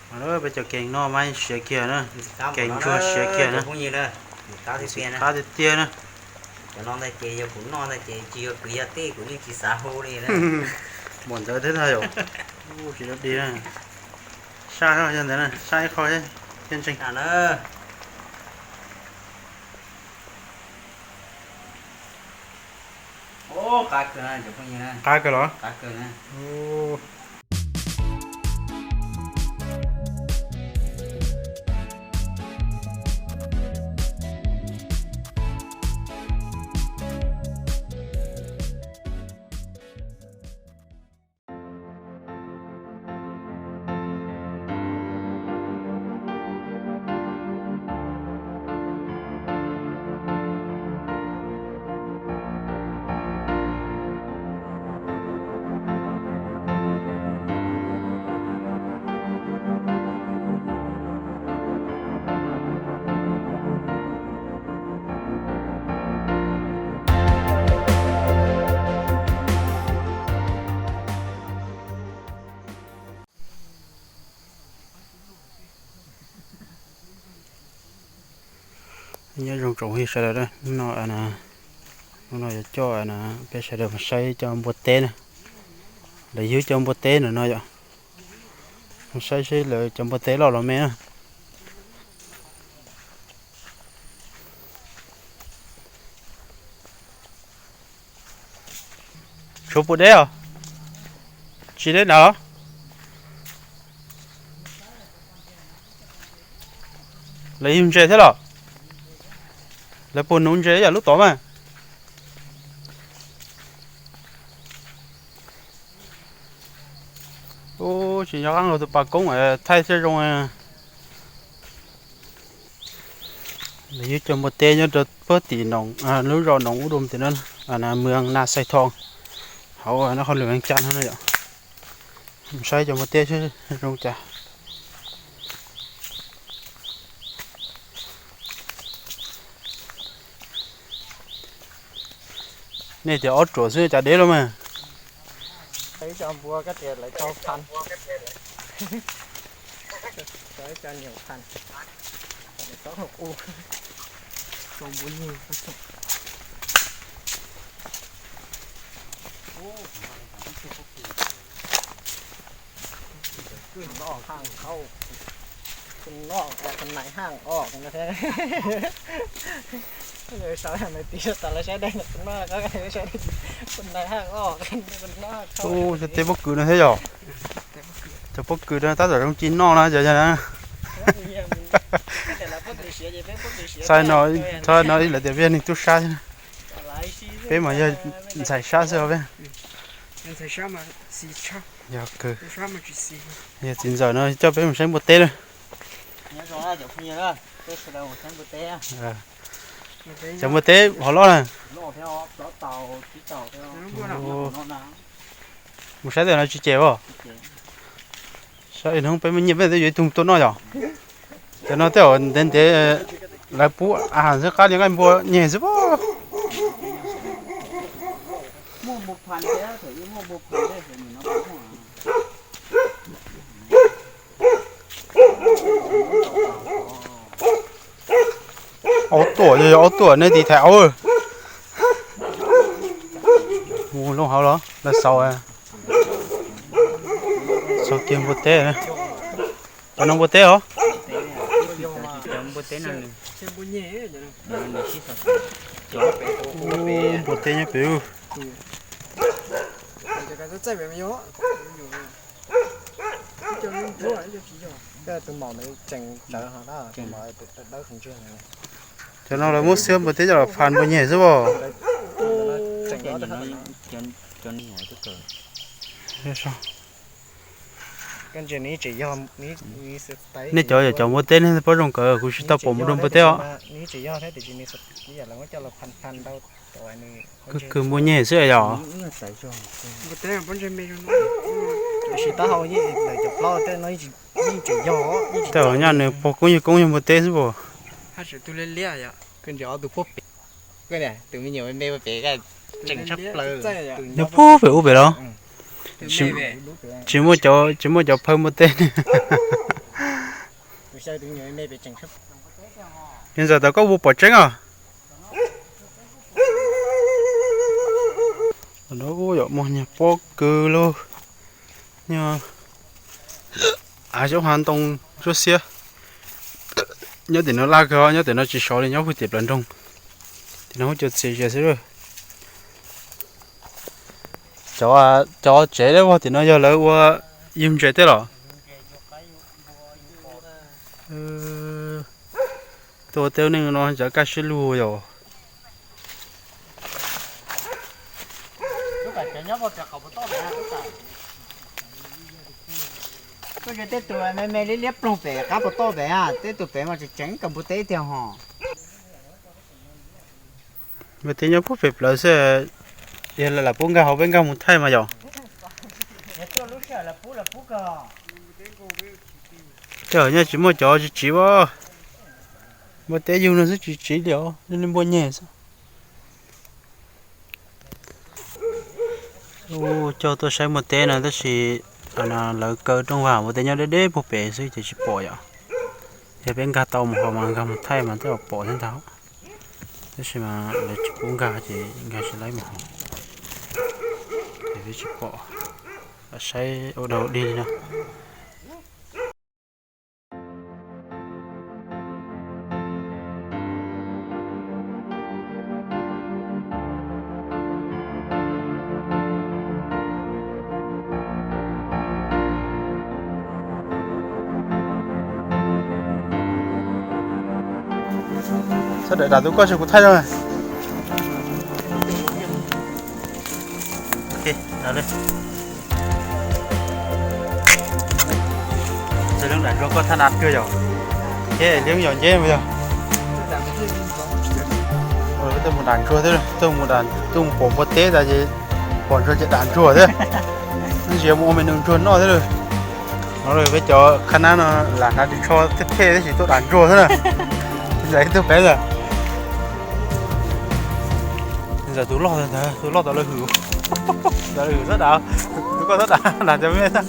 Peb cov kees noj mas siav kiag na, kees ntsuag siav kiag na, qab tiag tiag na. Cov no ntag ces yog kuv noj ntag ces tsis yog kwv yog tij kuv yeej tsis xav hu li na. Muam ntawd thiab ntag yom. Tsis dab di na. Saj yog ntawd na, saj ib qho thiab ntseeg. Qab kawg los? Nyob zoo tsoom phooj ywg sawv daws, hnub no, hnub no yuav coj peb sawv daws mus saib cov npua teb na. Lawv yug cov npua teb ntawm no yom. Mus saib seb lawv cov npua teb loj los me na. Tshuav puas deb os? Tsis deb nab los? Lawv yug ntses thiab los? Lawv puas nuv ntses yam lub tod mas? Ub, tsis nco qab nkaus tus pas koob thaij thiaj zoo. Lawv yug cov npua teb nyob rau puag tim lub zos Noov Ub Dum tim no, Mws Na Xais Thoo, hauv Nab Qhov Lwm Vees Cas no na yom. Mus saib cov npua teb seb zoo cas. Nej tias ob ruam xwb cas deb los mas. Ib co npua koj tias lawv tau phan, tau ib co nyuam phan, tau qu, tau npua nyuj. Tus noj haaj os, tus nais haaj os. Sawv daws tiv tas lawv saib dej, tus noj, tus nais haaj os, tus noj. Ub, cov teb pob kws no thiab yom? Cov pob kws no tab tom zoo ci noj na cov na. Txhais no, txhais no lawv tias peb yog neeg tub sab, peb mas yog ntxhais sab xwb os peb. Yog kawg. Yog txiv ntxawm no coj peb mus saib npua teb na. Cov npua teb hov loj na. Mus saib tej no tsis ces os. Saib hnub peb muaj nyiaj peb twb yuav ib tug tuaj noj yom. Cov no tej zaum ntev ntev lawv pub a has xwb, qab li nqaij npua nyeg xwb. Ob tuam, yog ob tuam nej tiv thaiv aub. Mus loo hauv los lawv xaus, xaus kiag npua teb. Cov no npua teb os. Npua teb nyob pem. Cov no lawv muab xiab npua teb coj los phas npua nyeg xwb os. Nej cov yog cov npua teb nej paub zoo kawg, kuv tsis tau pom mus dua npua teb os. Kawg kawg npua nyeg xwb yog. Tej zaum nyaj nws pog koob yog koob yog npua teb xwb os. Nyob puag pem ub pem los. Tsis muaj cov, tsis muaj cov phaw npua teb. Yog ntxawm tau koj ua pom tseeb os. No kuj yog muaj nyuag pob kws lauj, nyuag av xyoob hav ntoo ntsuab xiab. Nyob tim no laj kawg, nyob tim no tsis sov li, nyob puag tim plawv nroog. Tim no kuj cov txias zias xwb. Cov tsev dawb vog tim no yog lawv ua yug ntses tej los? Tuaj ua teb ua neej no cov kaj siab lug yom. Tej tus me me liab liab ploog pem qab puas toj pem, tej tus pem mas tseem tseem kawm npua teb tiag hos. Npua teb nyob puag pem plawv xwb, yog lawv lam pub nkag hauv peb nkag mus thaij mas yom. Tej zaum nyob tsis muaj cov tsis tsiv as, npua teb yug no xwb tsis tsiv li os, li npua nyeg xwb. Coj tuaj saib npua teb no tab sis lawv kaw rooj vag, npua teb nyob deb deb puag pem xwb ces tsis pom yom. Yog peb nkag tau mus hauv mas nkag mus thaij mas tej zaum pom thiab ntag. Tab sis mas lawv tsis pub nkag ces nkag tsis laib mus hauv, ces peb tsis pom. Lam saib ua dog dig li no. Sawv daws dam tus koj seb kuv thaij zoo. Txawg leej dam ntsuag koj thaj nas cuag yom, thiab leej yom nceb mus yog. Tuaj mus dam ntsuag thiab, tuaj mus pom npua teb tas ces pom ntsuag ces dam ntsuag thiab. Ntsia mus ua me nus ntsuag noj thiab lawm. No peb cov qhab nab no lam hnav ris tsho thej thej tab sis tuaj dam ntsuag xwb na. Ntxais ib tug peb ntag. Ntxais tus loj ntag, tus loj tau lawv hwm. Tau lawv hwm txhob dam, tus koj txhob dam, dam cov me xwb.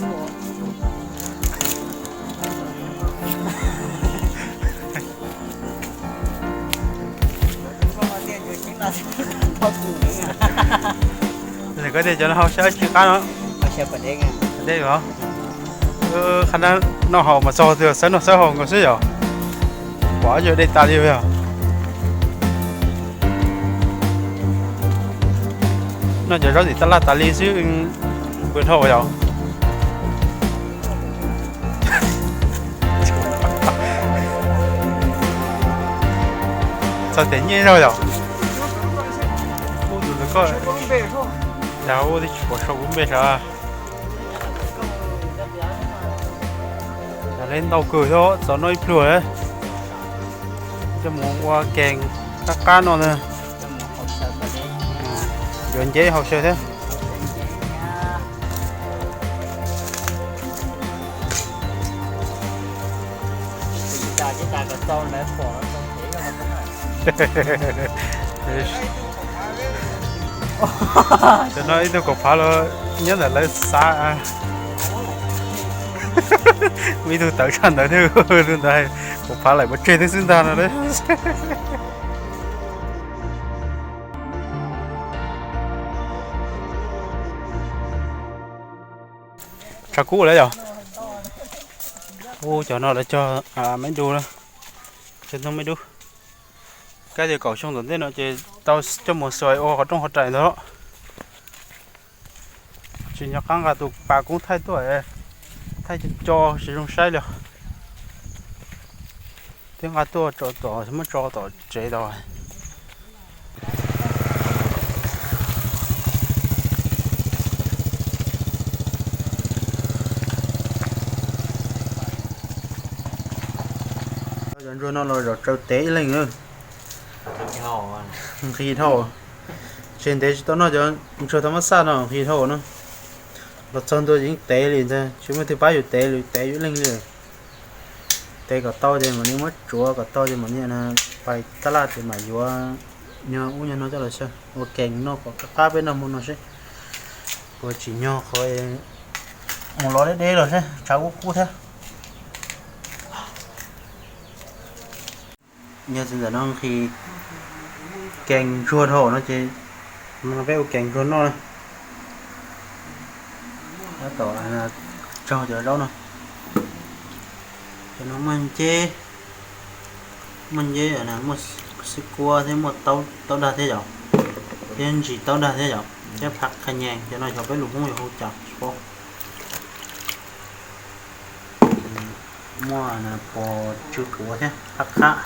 Koj tias cov no hau sab tsis qab no. Deb os. Qhab nab noj haus mas txog twg xawb noj xawb haus nkaus xwb yom. Pom yuav dej tas li yog. Noj cov zaub tim tab laj tas li xwb, npua dhau yom. Txog tias nyiaj zog yom. Ub, tus ntawd koj, cas ub twb tsis pom sau kuv npe sav. Cas lawv ntau kawg thiab, txaus noj ib pluag. Coj mus ua kees qab qab no na. Yuav nceb hauv saw thiab. Cov no ib tug kaum phav los nyob ntawm lawv xav. Muaj ib tug tawv tshaj ntawd thiab, tus ntawd kaum phav laim pov tseg twb xwb ntag no. Tshav kub lawm yom. Ub, cov no lawv cog me dub, cog ntoo me dub. Kab tias kaum xyoo tom ntej no ces tau coj mus xuas ua qhov rooj qhov rais ntag. Tsis nco qab nqa tus pas koob thaij tuaj, thaij co tsis zoo saib li. Twb nqa tuaj tso tom, muab tso tom tsev tau. Cov ntsuag no los zaum tsaws tev ib leeg. Nqhis dhau. Tseg ntev tsis tau noj cov ntsuag tau mab xaj no nqhis dhau na. Los txog ntua yeej tev li ntag, tsis muaj twg pab yus tev li, tev yus ib leeg li. Tev kom tau ces mam li muab tsuav, kom tau ces mam li pais tab laj ces mam yuav nyuag ub nyuag no coj los xyaw ua kees noj kom qab peb noj hmo no seb puas tsim nyog qhov mus los deb deb los seb tshav kub kub thiab. Yog txiv ntxawm no nqhis kees ntsuag dhau no ces peb ua kees ntsuag noj na. Tab tom tsaug cov zaub no. Cov no muaj nceb, muaj nceb, muaj xwb kuab thiab muaj taub dag thiab yom, thiab ntsis taub dag thiab yom, thiab phaj qha nyees. Cov no xyov peb lus Hmoob yuav hu cas tsis paub. Muaj pos tsw quav thiab phaj qhab.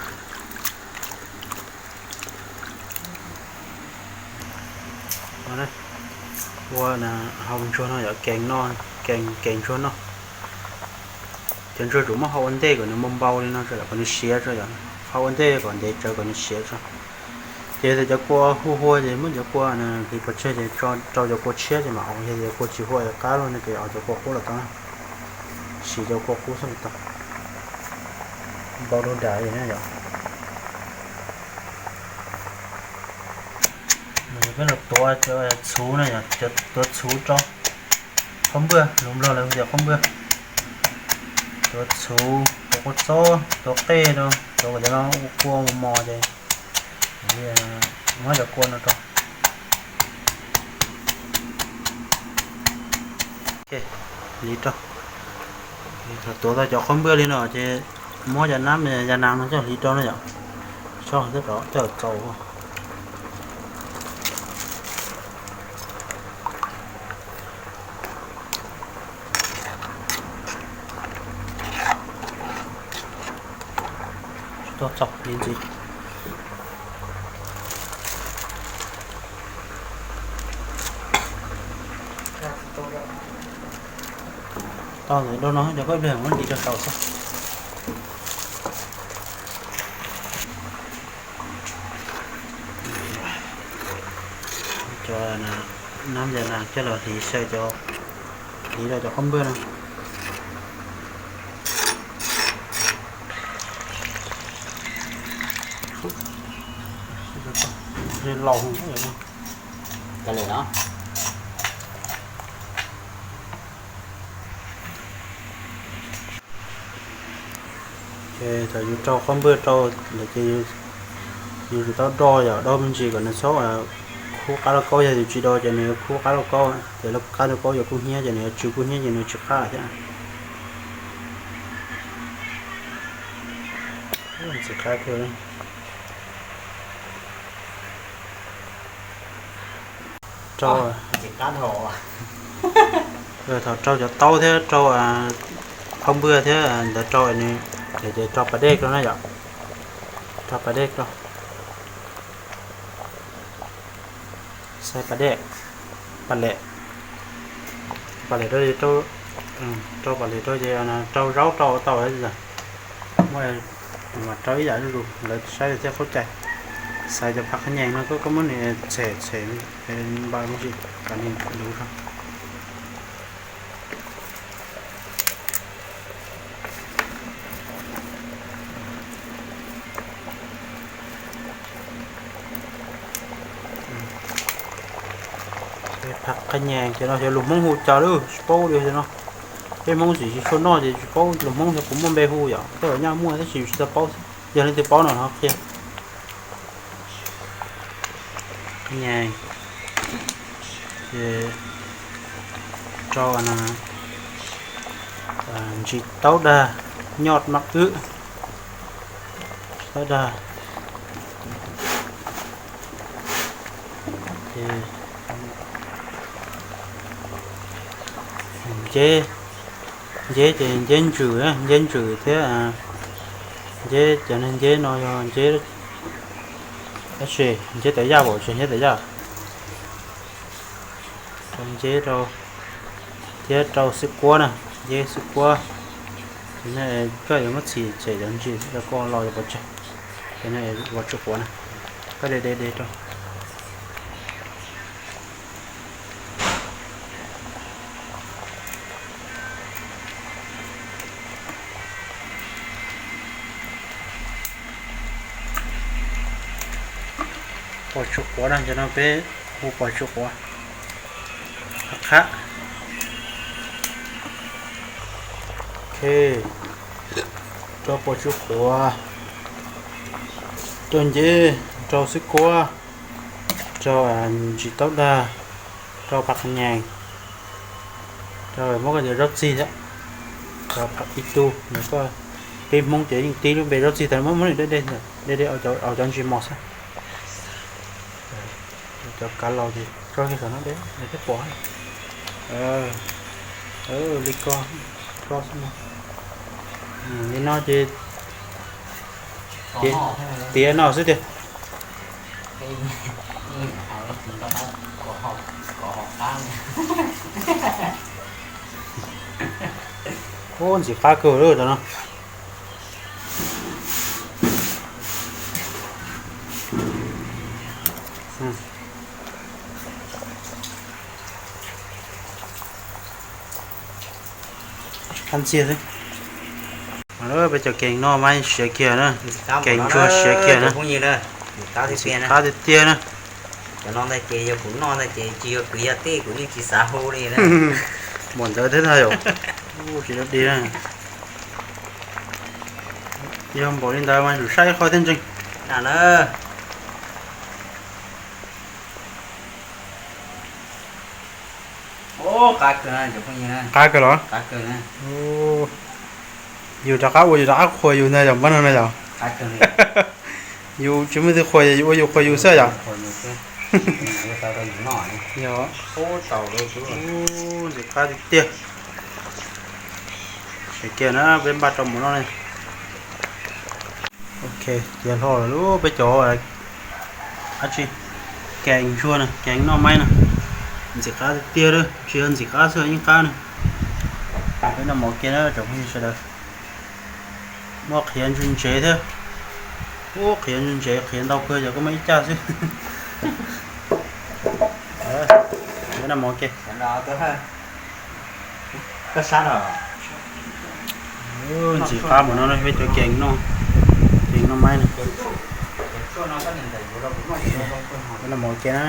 Ua hau ntsuag no yog kees no, kees, kees ntsuag no. Cov ntsuag tsum muab hau ua ntej kom nws npau npau li no tso, kom nws siav tso, hau ua ntej kom ntev tsawv kom nws siav tso. Ces yog tias cov kua hu hua ces muab cov kua hliv pov tseg ces rau cov kua tshiab ces mam haus, yog tias cov kua tsis hu hua qab los no ces haus cov kua qub los tau na. Siv cov kua qub xwb los tau. Npau rau nram yom. Peb los tuav cov txhuv no yom, cov tuav txhuv rau qhaub npwj, lus Nplog lawv hu tias qhaub npwj. Tuav txhuv, tuav kua txob, tuav qej rau, tuav kom cov no ua kua mos mos ces muab cov kua no rau. Hliv rau. Thaum tuav tau cov qhaub npwj li no ces muab cov nab ya nas no coj hliv rau na yom. Tso coj rov coj txaus. Tsis tau txaus li ntxiv. Tau ntawm do no cov khaub npwj muab hliv rau saud xwb. Cov nab ya nas coj los hliv xyaw cov, hliv rau cov qhaub npwj no. Laus. Ces thaum yus rau qhaub npwj rau lawm ces yus tsum tau do yom, do me ntsis kom nws txhob khub qab lauj kaub, yog yus tsis do ces nws yuav khub qab lauj kaub, ces qab lauj kaub yuav kub hnyiab ces nws yuav tsw kub hnyiab ces nws yuav tsis qab thiab. Ntxim qab kawg. Rau, thaum rau cov taub thiab rau qhaub npwj thiab ntawd rau, ces rau pas dej rau na yom. Rau pas dej rau. Xaib pas dej, pas lem, pas lem rau, rau pas lem rau ces rau zaub rau tau. Muab mas rau ib yam zuj zus, lawv saib thiaj qhuab cai. Xaiv cov phaj qhab nyees no koj muab nws txhem txhem npaum me ntsis kom nws luv zog. Phaj qhab nyees ces no xyov lus Hmoob hu cas lawm tsis paub li no. Peb Hmoob tsis tshua noj ces tsis paub lus Hmoob, xyov puas muaj npe hu yom, tej zaum nyaj muaj tab sis tsis tau paub xwb. Yog leej twg paub no ho qhia. Nyees, ces rau ntsis taub dag, nyoj maj wb, taub dag, ces nceb, nceb ces nceb ntsws, nceb ntsws thiab nceb, cov nceb no yog nceb, tab sis nceb tawv yaj, pom tsis nceb tawv yaj. Rau nceb rau, thiab rau xwb kuab na, nceb xwb kuab. Ces no koj yuav muab txhim tshem cov ntsis rau koj los yuav pov tseg. Ces no ua tsw quav na, koj de de de rau. Pos tsw quav no, cov no peb hu pos tsw quav. Qhab, ok, rau pos tsw quav. Rau nceb, rau xwb kuab, rau ntsis taub dag, rau paj qhov nyees, rau muab koj cov zaub txig thiab, rau ib tug. Peb Hmoob ces yeej tib lub npe zaub txig tas muab muab deb deb, deb deb, au cov ntsis mos xwb. Cov kav laus ces tso kiag saum no deb, nws thiaj pom. Li ko, ko xwb no. Li no ces tiav no xwb tiag. Ub, ntxim qab kawg lawm cov no. Qab ntxiag xwb. Peb cov kees noj mas siav kiag na, kees ntsuag siav kiag na. Ntxim qab tiag tiag na. Cov no ntag ces yog kuv noj ntag ces tsis yog kwv yog tij kuv yeej tsis xav hu li na. Npaum ntawd thiab ntag yom. Tsis di na. Yog npaum li ntawd mas tsum saib ib qho thiaj ntseeg. Qab kawg los? Yus rov qab ua yus rov qab qhuas yus ntag yom, npab no na yom. Yus tsis muaj twg qhuas, yus ua yus qhuas yus xwb yom. Ntxim qab tiag tiag. Kiag na, peb npaj rau mus noj ne. Ok, tiav hlo lawm peb cov dab tsi, kees ntsuag na, kees noj maib na. Ntxim qab tiag tiag, tsis yog ntxim qab xwb, yeej qab na. Peb noj mov kiag na tsoom phooj ywg sawv daws. Muaj qhiav ntse ntsev thiab. Ub, qhiav ntse ntsev, qhiav ntau kawg, yog koj muaj ib caj xwb. Peb noj mov kiag. Ntxim qab mus no peb cov kees noj, kees noj maib na. Peb noj mov kiag na.